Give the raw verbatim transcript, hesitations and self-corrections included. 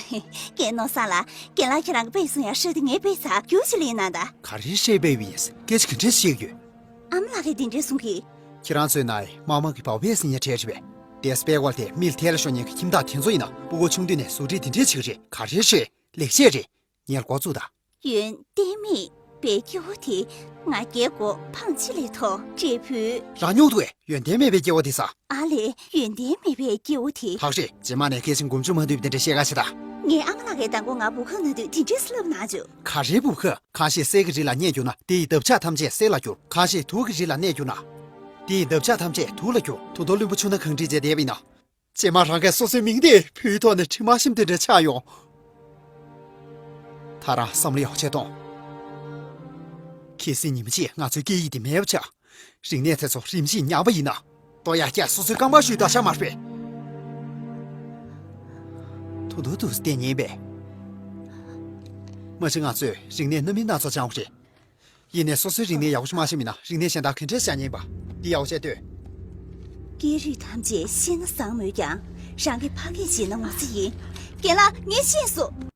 རྒན་ནོར་བཟང་ལགས། རྒན་ལགས་ཁྱེད་རང་གི་དཔེ་གསུང་ཡག་ཤོད་དེ་ངས་དཔེ་ཚར་རྒྱུགས་ཤིག་ལེན་གནང་ད། ག་རེ་བཤད་པའི་བི་ཡིན། སྐད་ཆ་ག་འདྲས་བཤད་ཀྱི་ཡོད། ཨ་མ་ལགས་ཀྱིས་འདི་འདྲས་གསུང་གི། ཁྱེད་རང་ཚོའི་ནང་མང་མང་གི་བའུ་པས་ཟིན་ཉེ་ཁྲལ་རེད་པས། དེ་སྤེལ་བར་དེ་མིལ་ཐེ་ལ་ཤོ་ཉན་གྱི་ཁྱིམ་བདག་དེ་ཚོ་ཡིན་ན་སྤུ་གུ་ཆུང་དུས་ནས་ཟུག་སྒྲིལ་དེ་འདྲས་བྱེད་ཀྱི་རེད། ག་རེ་རེད། ལེགས་བཤད་རེད། ངས་མགོ་བཙུགས་ད། ཡོན་ཏན་མེད་པའི་སྐྱེ་བོ་དེ་ང་རྒྱལ་གོ་འཕང་ཆེ་ལས་ཐོག་འབྲས་བུ། རང་ཉུང་དུ་ཡོན་ཏན་མེད་པའི་སྐྱེ་བོ་དེ་ས། ཨ་ལས་ཡོན་ཏན་མེད་པའི་སྐྱེ་བོ་དེ། ཐག་རེད། རྗེས་མ་ནས་སྐད་ཆ་མགོ་མཇུག་མ་མཐུད་པ་དེ་འདྲ་བཤད་ག་ཞེ་ད། ངའི་ཨ་མ་ལགས་ཀྱིས་མདང་དགོང་ང་བུ་ཁ་ན་དུས་དེ་འདྲས་སླབ་གནང་བྱུང་། ག་རེ་བུ་ཁ། ཁ་ཤས་གསེར་གྱི་རི་ལ་གནས་གྱུར་ན་དེ་ཡི་འདབ་ཆགས་ཐམས་ཅད་གསེར་ལ་འགྱུར། ཁ་ཤས་དུག་གི་རི་ལ་གནས་གྱུར་ན། དེ་ཡི་འདབ་ཆགས་ཐམས་ཅད་དུག་ལ་འགྱུར། དུ་མདོ་བློན་པོ་ཆུང་ན་གང་འདྲས་བྱས་བསྡད་པ་ཡིན་ན། རྗེས་མ་རང་གིས་སོ་སོའི་མིང་དེ་བོད་ཐོག་ནས་འབྲི་མ་ཤེས་དེ་འདྲ་ཆགས་ཡོང་། ད་རང་བསམ་བློ་ཡག་བྱས་གཏོང་། གལ་སྲིད་ཉི་མ་གཅིག་ང་ཚོའི་སྐད་ཡིག་དེ་མེད་པ་ཆགས། རིག་གནས་དེ་ཚོ་རིམ་བཞིན་ཉམས་པ་ཡིན་ན། ལྟོ་ཡག་སྐྱ་སོ་སོའི་རྐང་པར་གཞུས་ད་ཤ་མར་སྤེལ། ཐུང་ཐུང་དུ་བལྟས་ཉན་པས། མ་གཞི་ང་ཚོས་རིག་གནས་སྣ་མིན་སྣ་ཚོགས་སྦྱང་བ་རེད། ཡིན་ནའི་སོ་སོའི་རིག་གནས་ཡག་པོ་ཞིག་མ་ཤེས་མིན་ན་རིག་གནས་གཞན་དག་ག་འདྲས་བྱ་ཉན་པ། འདི་ཡག་པོ་བྱས་ལྟོས། སྐད་རིགས་ཐམས་ཅད་ཤེས་ན་བཟང་མོད་ཀྱང་། རང་གིས་ཕ་སྐད་བཤད་ན་ངོ་ཚ་ཡིན། རྒན་ལགས་ངས་ཤེས་སོང་།